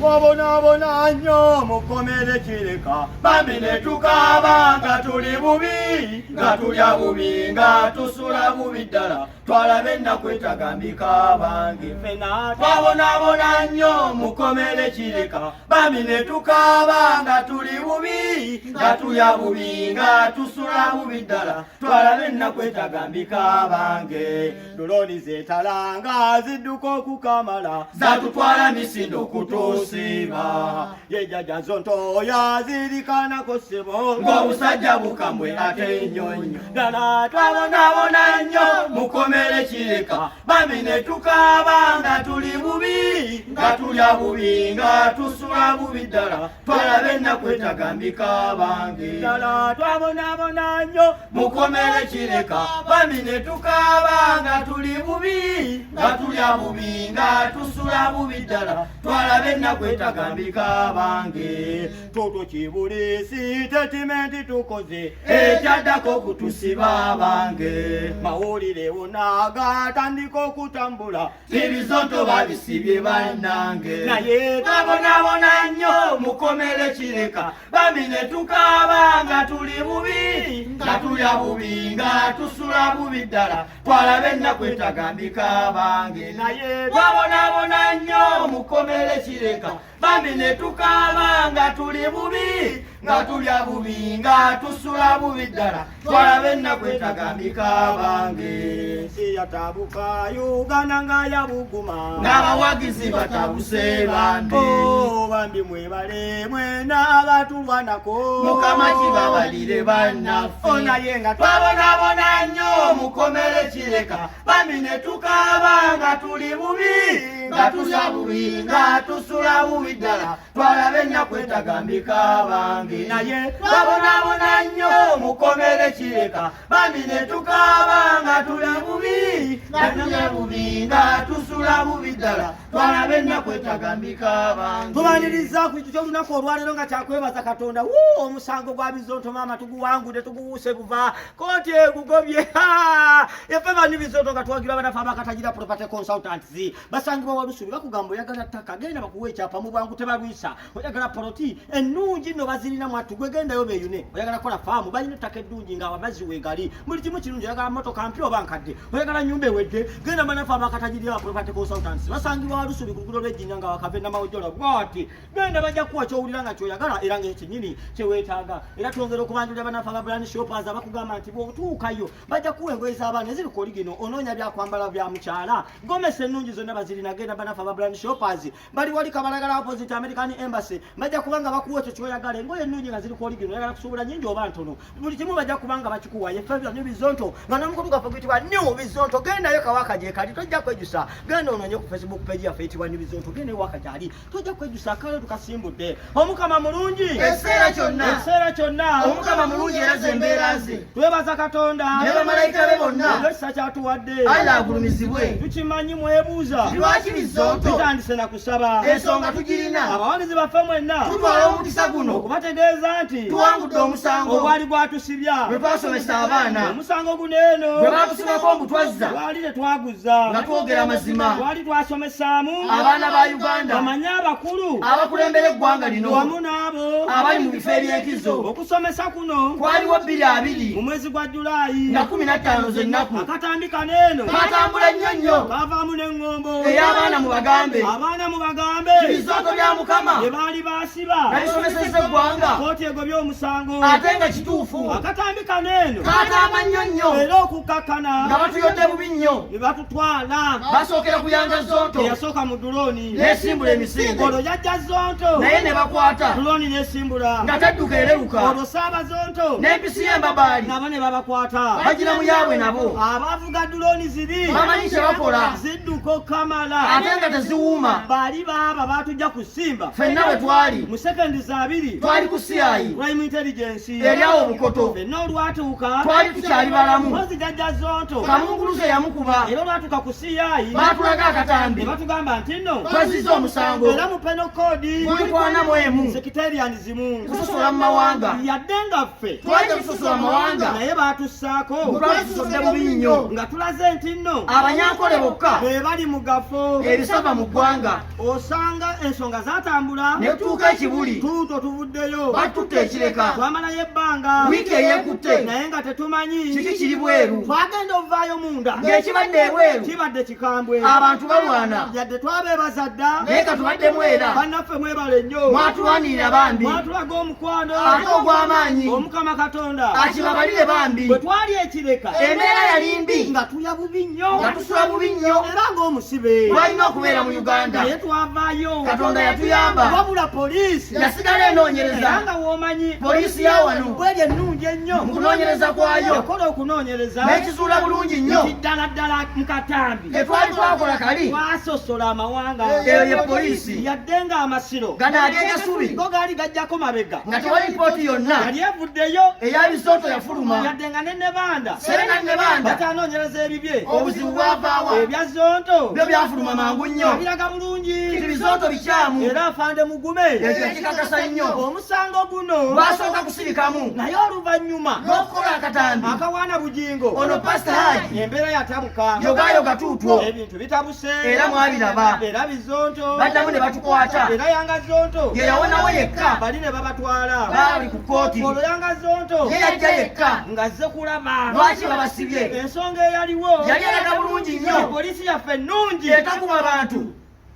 Twabonaabona nnyo mukomere Kireka, bambi ne tukaaba nga tuli bubi, nga tulya bubi, nga tusula bubi ddala, twalaba ennaku etagambika bange. Ffenna twabonaabona nnyo mukomere Kireka, bambi ne tukaaba nga tuli bubi, nga tulya bubi, nga tusula bubi ddala, twalaba ennaku etagambika bange. Duloni zetalanga zidduka okukamala, zatutwala misindo okutusiiba, yejaja zontoya zirikanako ssebo ng'obusajja bukambwe ate nnyonyo ddala. Twabonaabona nnyo mukomere Kireka, bambi ne tukaaba nga tuli bubi, nga tulya bubi, nga tusula bubi ddala, twalaba ennaku etagambika bange. Ddala twabonaabona nnyo mukomere Kireka, bambi ne tukaaba nga tuli bubi, nga tulya bubi, nga tusula bubi ddala, twalaba ennaku etagambika bange. Toto kibulisi tetimenti tukoze ekyaddako okutusiba bange. Mawulire wonna gatandika okutambula, ebizonto babisibye bannange. Naye twabonaabona nnyo mukomere Kireka, bambi ne tukaaba nga tuli bubi, nga tulya bubi, nga tusula bubi ddala, twalaba ennaku etagambika bange. Naye twabonaabona nnyo mukomere Kireka, bambi ne tukaaba nga tuli bubi, nga tulya bubi, nga tusula bubi ddala, twalaba ennaku etagambika bange. Nsi yatabuka, Uganda nga yabuguma, n'abawagizi batabuse bambi. Oh, bambi mwebale mwena abatulwanako. Mukama kibabalire bannaffe. Oh, naye nga twabonaabona nnyo mukomere Kireka, bambi ne tukaaba nga tuli bubi, nga tulya bubi, nga tusula bubi ddala, twalaba ennaku etagambika bange. Naye twabonaabona nnyo mukomere Kireka, bambi ne tukaaba nga tuli bubi, nga tulya bubi, nga tusula bubi ddala, twalaba ennaku etagambika bange. Tubaniriza ku kyo olunaku olwaleero nga kyakwebaza Katonda. Wuu, omusango gwa bizonto maama tuguwangudde, tuguwuuse buva kooti egugobye. Efe bani bizonto nga twagira banafe abakatagira Property Consultants, basangibwa Walusubi. Bakugamba oyagala ttaka, genda bakuwa ekyapa mu bwangu, tebalwisa. Oyagala poloti ennungi nno bazirina mwattu, gwe gendayo beeyune. Oyagala kukola faamu, balina ettaka eddungi nga amazzi weegali, buli kimu kirungi. Oyagala motoka mpya oba nkadde, oyagala nyumba ewedde, genda banafe abakatagirira Property Consultants, basangibwa Walusubi ku luguudo lw'Ejjinja nga wakava Enamawojjola bwati. Genda bajja kukuwa kyowulira nga kyoyagala era nga ekyennyini kyeweetaaga. Era twongera okubanjulira banafe aba Brand Shoppers abakugamba nti bw'otuukayo bajja kuwa engoye z'abaana eziri ku oligino. Onoonya byakwambala bya mukyala, gomesi ennungi zonna bazirina, genda banafe aba Brand Shoppers, bali wali Kabalagala opposite American Embassy. Bajja kuba nga bakuwa ekyo kyoyagala, engoye ennungi nga ziri ku oligino. Oyagala kusuubula nyingi oba ntono, buli kimu bajja kuba nga bakikuwa. Yefe New Bizonto nga n'omukutu gwaffe guyitibwa New Bizonto. Gendayo kawaka gye kali, tojja kwejusa. Genda onoonye ku Facebook page yaffe eyitibwa New Bizonto, genda ewaka gyali, tojja kwejusa. Akale tukasimbudde. Omukama mulungi ekiseera kyonna. Ekiseera kyonna. Omukama mulungi era ze mbeera ze. Twebaza Katonda ne bamalayika be bonna olw'ekisa kyatuwadde. Allah agulumizibwe. Tukimanyi mwebuuza lwaki bizonto bitandise na kusaba. Ensonga tugirina. Abawagizi baffe mwenna, tutwala omukisa guno okubategeeza nti tuwangudde omusango ogwali gwatusibya bwe twasomesa abaana. Omusango guno eno bwe batusibako mbu twazza twali tetwaguza nga twogera amazima. Twali twasomesaamu abaana ba Uganda bamanye abakulu abakulembera eggwanga lino wamu n'abo abali mu bifo ebyenkizo. Okusomesa kuno kwaliwo 20 mu mwezi gwa Julaayi nga 15 z'ennaku. Akatambi kano eno katambula nnyo nnyo, kavaamu n'eŋŋombo ey'abaana mu bagambe. Abaana mu bagambe ebizonto bya Mukama bye baali baasiba nga bisomesezza eggwanga, kooti egobye omusango ate nga kituufu. Akatambi kano eno katamba nnyo nnyo era okukakkana nga batuyodde bubi nnyo ne batutwala. Basookera kuyanja zonto eyasooka mu dulooni nesimbula emisinde. Olwo yajja zonto naye ne bakwata dulooni nesimbula nga tadduka ereruka. Olwo saaba zonto n'empisi y'embabaali nabo ne babakwata bagira mu yaabwe nabo. Abavuga dulooni ziri bamanyi kye bakola. Zidduka okamala ate nga teziwuuma. Bali baaba batujja ku simba. Ffenna bwe twali mu sekendi za 2 twali ku CI Crime Intelligence eryawo obukoto. Ffenna olwatuuka twali tukyali balamu. Mpozi jajja zonto kamunguluze yamukuba. Era olwatuuka ku CI baatulaga akatambi ne batugamba nti nno twazizza omusango era mu penal code guli 41 sectarianism kusosola mu mawanga. Yadde nga ffe twali tetusosola mu mawanga, naye batussaako twali tusodde bubi nnyo nga tulaze nti nno abanyankole bokka be bali mu gafo ebisava mu ggwanga. Osanga ensonga Twatambula ne tutuuka ekibuli tuuto tuvuddeyo batutte ekireka twamalayo ebbanga wiiki eyeekutte naye nga tetumanyi kiki kiri bweru twagenda ovaayo munda ng'ekibadde ebweru kibadde kikambwe abantu balwana yadde twabeebaza dda naye katubaddemu era bannaffe mwebale nnyo mwatulwanirira bambi mwatulaga omukwano ate ogw'amaanyi omukama katonda akibabalire bambi bwe twali ekireka embeera yali mbi nga tulya bubi nnyo nga tusula bubi nnyo era ng'omusibe twalina okubeera mu uganda naye twavaayo katonda yatuyamba wabula poliisi yasigala enoonyereza era nga w'omanyi poliisi ya wano bweri ennungi ennyo mu kunoonyereza kwayo yakola okunoonyereza n'ekizuula bulungi nnyo nti ddala ddala mu katambi tetwali twakola kali twasosola amawanga eyo ye poliisi yadde nga amasiro gano ag'egasubi go gaali gajjako mabega nga tewali lipooti yonna yali evuddeyo eya bisooto yafuluma yadde nga ne nebanda serena nebanda bakyanoonyereza ebibye obuzibu bwavaawa ebya zonto byo byafuluma mangu nnyo biraga bulungi nti bizonto bikyamu era afande mugume ekyo kikakasa nnyo omusango guno gwasooka kusirikamu naye oluvannyuma n'okukola akatambi akawaana bugingo ono pasita haji embeera yatabuka yogayoga tuutwo ebintu bitabuse era mwabiraba era bizonto baddamu ne batukwata era yanga zonto ye yawonawo yekka bali ne babatwala baali ku kkooti olwo yanga zonto ye yajja yekka ng'azze kulaba lwaki babasibye ensonga eyaliwo yali alaga bulungi nnyo poliisi yaffe ennungi etakuba bantu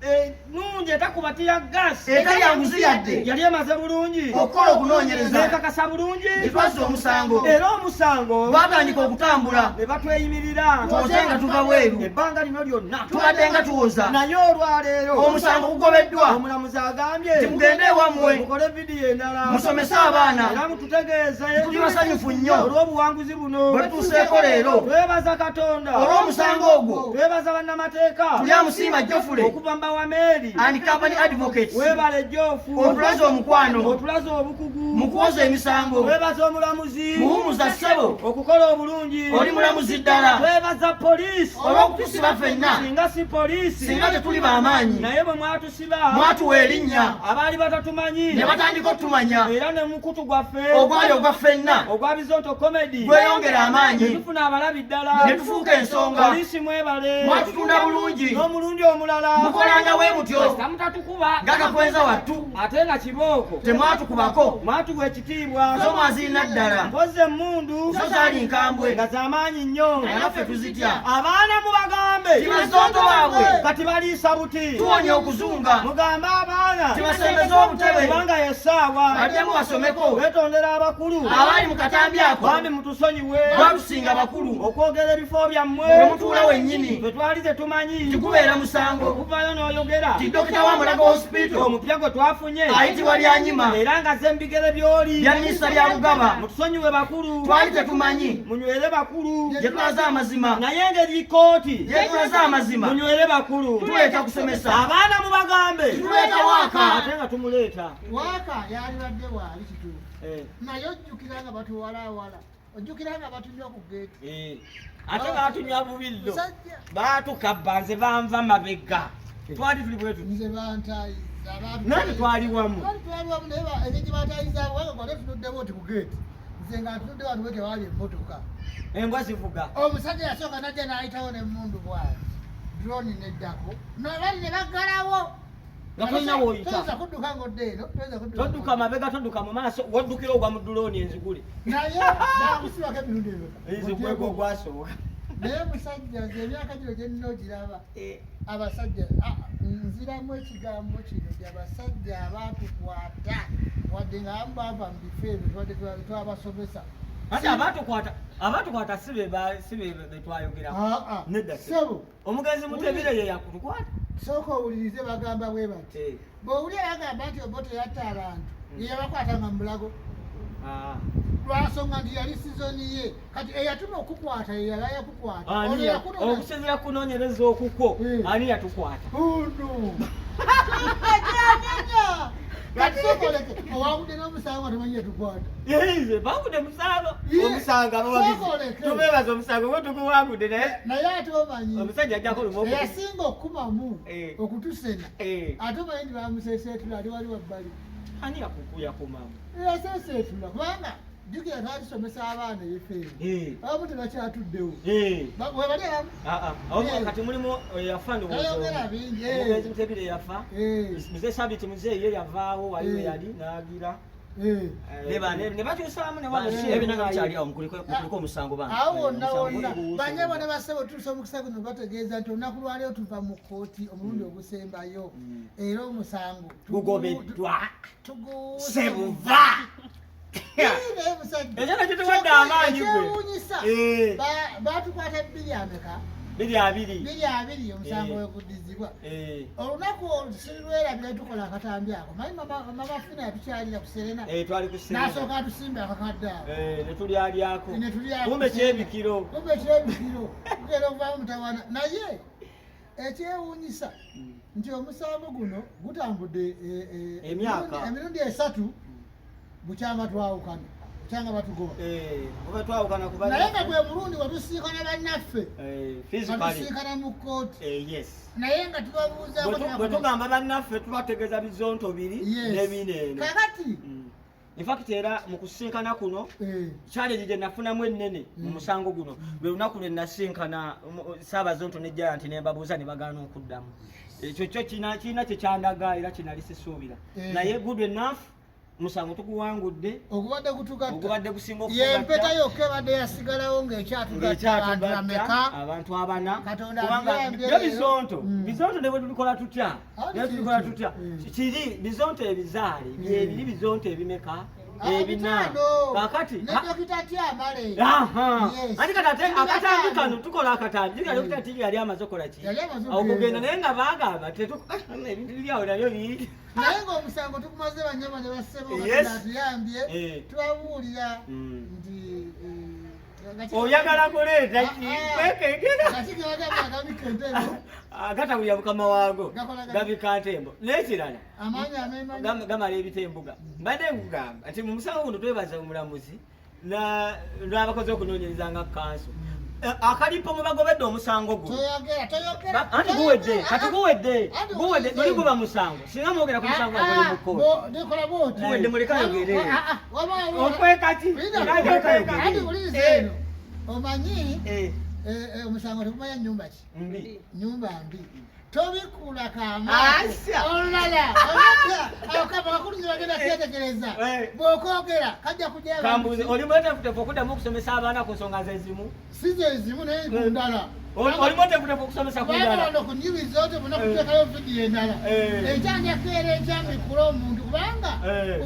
ennungi etakuba tiya gaasi etalya nguzi yadde yali emaze bulungi okukola okunoonyereza nekakasa bulungi tetwazza omusango era omusango gwatandika okutambula ne batweyimirira tuwoze nga tuva bweru ebbanga lino lyonna tubadde nga tuwoza naye olwaleero omusango gugobeddwa omulamuzi agambye nti mugende ewammwe mukole vidiyo endala musomese abaana era mututegeeze tuli basanyufu nnyo olw'obuwanguzi buno bwe tutuuseeko leero twebaza katonda olw'omusango ogwo twebaza bannamateeka tuli amusiima jofule okuva mu bawameeri and company advocates weebale jofu otulaze omukwano otulaze obukugu mu kuwoza emisango twebaza omulamuzi muwumuza ssebo okukola obulungi oli mulamuzi ddala twebaza poliisi olw'okutusiba ffenna singa si poliisi singa tetuli b'amaanyi naye bwe mwatusiba mwatuwa erinnya abaali batatumanyi ne batandika otumanya era ne mukutu gwaffe ogwali ogwa ffenna ogwa bizonto comedy gweyongera amaanyi ne tufuna abalabi ddala ne tufuuka ensonga poliisi mwebale mwatutunda bulungi n'omulundi omulala mukolanga bwe mutyo mutatukuba nga kakwenza wattu ate nga kibooko temwatukubako mwatuwa ekitiibwa zo mwazirina ddala mpozi emmundu zo zaali nkambwe nga z'amaanyi nnyo nga naffe tuzitya abaana mubagambe tibazonto baabwe kati baliisa buti tuwonya okuzunga mugambe abaana tibasembeze obutebe kubanga yessaawa baddemu basomeko wetondera abakulu abaali mu katambi ako bambi mutusonyiwe batusinga bakulu okwogera ebifo byammwe wemutuula wennyini ffe twali tetumanyi tikubeera musango okuvayo n'oyogera ti dokita wa mulago hospital omupya gwe twafunye ayitibwa lyanyima era nga ze mbigere by'oli bya lya bugaba mutusonyiwe bakulu twali tetumanyi munywere bakulu gye tulaze amazima naye engeri kooti gye tulaze amazima munywere bakulu tuleeta kusomesa abaana mubagambe tuleeta waaka ate nga tumuleeta waaka yalibadde waali kituufu naye ojjukira nga batuwalawala ojjukira nga batunywa ku geeti ate batunywa bubi nno baatukabba nze banva mabega twali tuli bwetu nze bantayiza nani twali wamu twali twali wamu naye engeri gye batayiza kubanga gwali otunuddewo oti ku geeti nze nga ntunudde wano we tewali emmotoka embwa zivuga omusajja yasooka najja n'ayitawo n'emmundu bwati drone neddako nabali ne baggalawo nga tolina woyita toyinza kudduka ng'odda eno toyinza kudduka todduka mabega todduka mu maaso woddukira ogwa mu dulooni enzigule naye nakusibako emirundi emeka ezigwego ogwasooka naye musajja nze emyaka gino gye nnina ogiraba abasajja nziramu ekigambo kino nti abasajja abaatukwata wadde nga abamu baava mu bifo ebyo tubadde twabasomesa ate abatukwata si be betwayogerako nedda ssebo omugenzi mutebire ye yakutukwata sooka owulirize bagamba bwe bati bw'owulira bagamba nti obote yatta abantu ye yabakwatanga mu bulago lwansonga nti yali sizoni ye kati eyatuma okukwata ye yali yakukwata okusinzira kunoonyereza okukwo ani yatukwata ono kati sooka oleke owangudde n'omusango nga tomanyi yatukwata nze bangudde musango omusango abawagizi tubeebaza omusango gwe tuguwangudde naye naye ate omanyi omusajja ajjako lumu eyasinga okukumamu okutusena ate omanyi nti bamuseeseetula ali wali wabbali ani yakumamu eyaseeseetula kubanga Jjukira twalisomesa abaana ebifo ebyo. Abamu tebakyatuddewo. Webali abamu. Ah, ah. Kati mulimu eyafa ndowooza. Bingi. Omugenzi Mutebile yafa. Mzee Sabiti mzee ye yavaawo wali we yali n'agira. Ne bakyusaamu ne wano si ebina nga bikyali awo mukuliko omusango bana. Awo wonna wonna banyabo ne bassebo tutuuse omukisa guno bategeeza nti olunaku lwaleero tuva mu kkooti omulundi ogusembayo era omusango gugobeddwa sebuva. Ekyo kituwadde amaanyi gwe. Ekyewuunyisa batukwata 20 20. 20 omusango wekuddizibwa. Olunaku olwo sirwerabira tukola akatambi ako. Manyi mama Fina yatukyalira ku Serena. Twali ku Serena. N'asooka atusimba akakadde ako. Ne tulyalyako. Kumbe kyebikiro. Kumbe kyebikiro. Tugenda okuvaamu mutawaana. Naye ekyewuunyisa nti omusango guno gutambudde emyaka emirundi 3 bukyanga twawukana. Bukyanga batugoba. Oba twawukana kuba naye nga gwe mulundi wetusiikana bannaffe. Physically. Batusiikana mu kkooti. Yes. Naye nga tubabuuzaako Bwe tugamba bannaffe tubategeeza bizonto biri n'ebina eno. Kakati. In fact era mu kusinkana kuno challenge gye nafunamu ennene mu musango guno lwe lunaku lwe nasinkana Ssaabazonto ne Giant ne mbabuuza ne bagaana okuddamu. Ekyo kyo kirina kye kyandaga era kinali sisuubira. Naye good enough musango tuguwangudde. Ogubadde gutugatta. Ogubadde gusinga okutugatta. Ye mpeta yokka ebadde yasigalawo ng'ekyatugatta abantu bameka? Abantu abana. Katonda Kubanga atuyambye byo leero. bizonto. Bizonto ne bwe tubikola tutya? Ne bwe tubikola tutya? Kiri bizonto ebizaale, byebiri bizonto ebimeka? Ebina. Kakati, Ne Dokita Tyamale. Yes. Anti kati ate Biri akatambi bataano. kano tukola akatambi. Jjukira Dokita T yali amaze okukola ki? Yali amaze Okugenda okugenda. naye nga baagamba ebintu biri awo nabyo bingi. Naye ng'omusango tugumaze banyama ne bassebo Yes. Katonda atuyambye, tubabuulira nti, Oyagala kuleeta ki? Kwekengera. Nga kigenda gabika entembo. Gatawulira mukama waago. Gakola gatya? Gabika ntembo. N'ekirala, Amaanyi ameemanyi. Gamala ebita embuga. Mbadde nkugamba nti mu musango guno twebaza omulamuzi n'abakozi okunoonyereza nga kanso. Akalipo mwe bagobedde omusango guno. Toyogera, toyogera, Anti guwedde, toyogera. kati guwedde, Anti guwedde, guwedde. tuli guba musango. Singa mwogera ku musango gwali mu kkooti. Ndikola bw'oti. Guwedde muleke ayogere. Wabaawo- Okweka ki? Linda. Okweka ki? Anti wuliriza eno. Omanyi, omusango tegumanya nnyumba ki? Mbi. Nnyumba mbi. Tobikula kaama. Asya. Olulala, olulala. Awo kaba kakulu nze bagenda kyetegereza. Bw'okwogera, kajja kujja abantu. Kambuuze, oli mweteefuteefu okuddamu okusomesa abaana ku nsonga ze zimu? Si ze zimu naye ku ndala. Oli mweteefuteefu okusomesa ku Kubanga ndala? wano ku New Resort bonna kuteekayo vidiyo endala. Ekyanja keera enkyambikula omuntu kubanga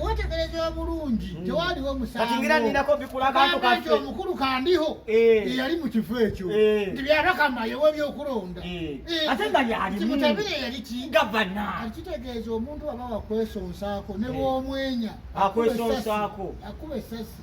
owetegereza obulungi tewaaliwo musango. Kati ngira nninako bikula akantu Bagamba nti kaffe. omukulu Kandiho ye yali mu kifo ekyo. Nti Byabakama ye w'ebyokulonda. Ate nga yalimu. Nti Mutabire yali ki? Gavana. Kati kitegeeza omuntu aba wakwesonsaako ne bw'omwenya. Akwesonsaako. Akuba essasi.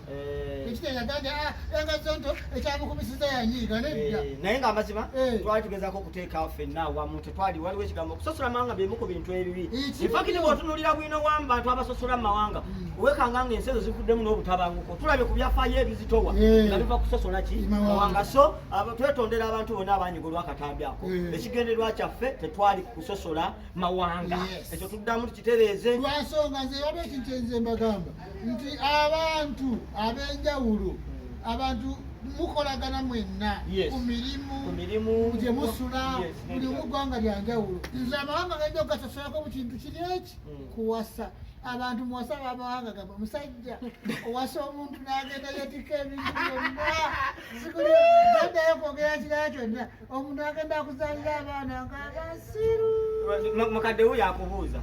Ekitegeeza gamba nti, Yanga Zonto ekyamukubisiza yanyiiga nedda. Naye ng'amazima twali tugezaako okuteeka ffenna awamu, tetwali waliwo ekigambo okusosola amawanga byemu ku bintu ebibi. In fact, bw'otunuulira bwino w'abantu abasosola mu mawanga, weekanga ng'ensi ezo zivuddemu n'obutabanguko. Tulabye ku byafaayo ebizitowa nga biva kusosola ki? Mawanga. Mawanga. So, twetondera abantu bonna abanyiga olw'akatambi ako. Ekigendererwa kyaffe tetwali kusosola mawanga. Ekyo tuddamu tukitereeze. Lwa nsonga nze waliwo ekintu nze mbagamba nti abantu ab'enjawulo, abantu mukolagana mwenna ku mirimu, Ku mirimu, gye musula, buli omu ggwanga lya njawulo. Nze amawanga gajja okugasosolako mu kintu kiri eki? Kuwasa. Abantu muwasa ab'amawanga gamba omusajja owasa omuntu n'agenda yeetikka ebintu byonna. Sikuli taddayo kwogera kirala kyonna. Omuntu agenda akuzaalira abaana ng'abasiru. Mukadde wuyo akubuuza.